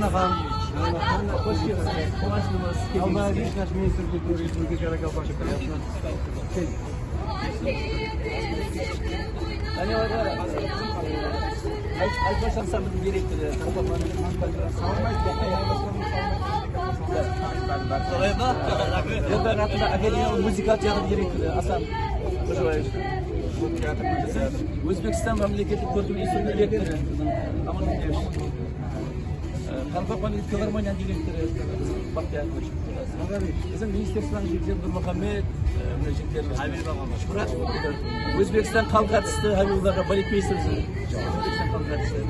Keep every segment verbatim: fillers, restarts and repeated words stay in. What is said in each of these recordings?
Aǵam, xosh keldińiz. Quwanıshlımız. Alba Vishnash, ministr kulturı Respublika Qaraqalpaqstan. Qáne, ayt-, aytpasam, sen biziń direktor, Qaraqalpaqstan. Solay ma? Eldar atında akademiyalıq muzıka teatr direktorı Asan Xojabaev. Ózbekstan mámleketlik kórkem institutınıń rektorı Aman Ókteevich. Qaraqalpaq mámleketlik filarmoniyanıń direktorı Baxtiyar Qılıshov. Biziń ministerstvanıń jigitleri Nurmuxammed, e, mına jigitlerimiz Shuhrat. Ózbekstan xalıq artisti Hábibulla aǵa, baletmeysterimiz. Ózbekstan xalıq artisti.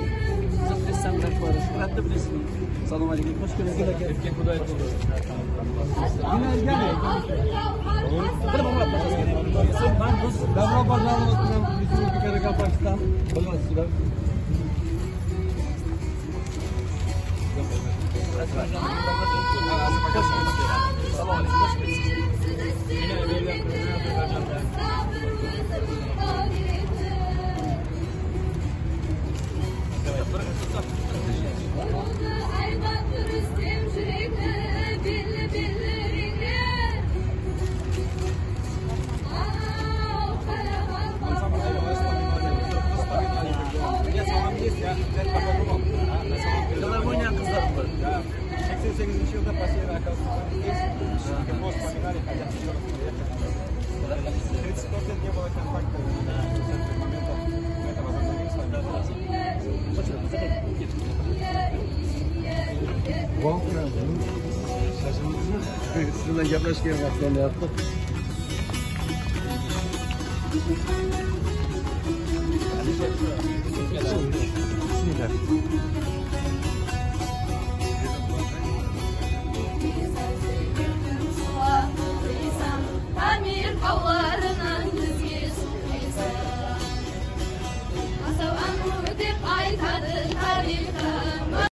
Biziń press-saminátorı Shuhrattı bilesiz. Salawma áleykum, xosh keldińiz. Úlken quday qutlı bolsın. Добро пожаловать в Республику Каракалпакстан. Пожалуйста, сюда. Filarmoniyanıń qızları bar. Seksen segizinshi jılda последний, оказывается, здесь. Просто вспоминали, хотят ещё раз приехать. Тридцать лет не было контакта. С этого момента это возобновилось. Siz menen gaplashken waqtımda yaptıq. Bismillah.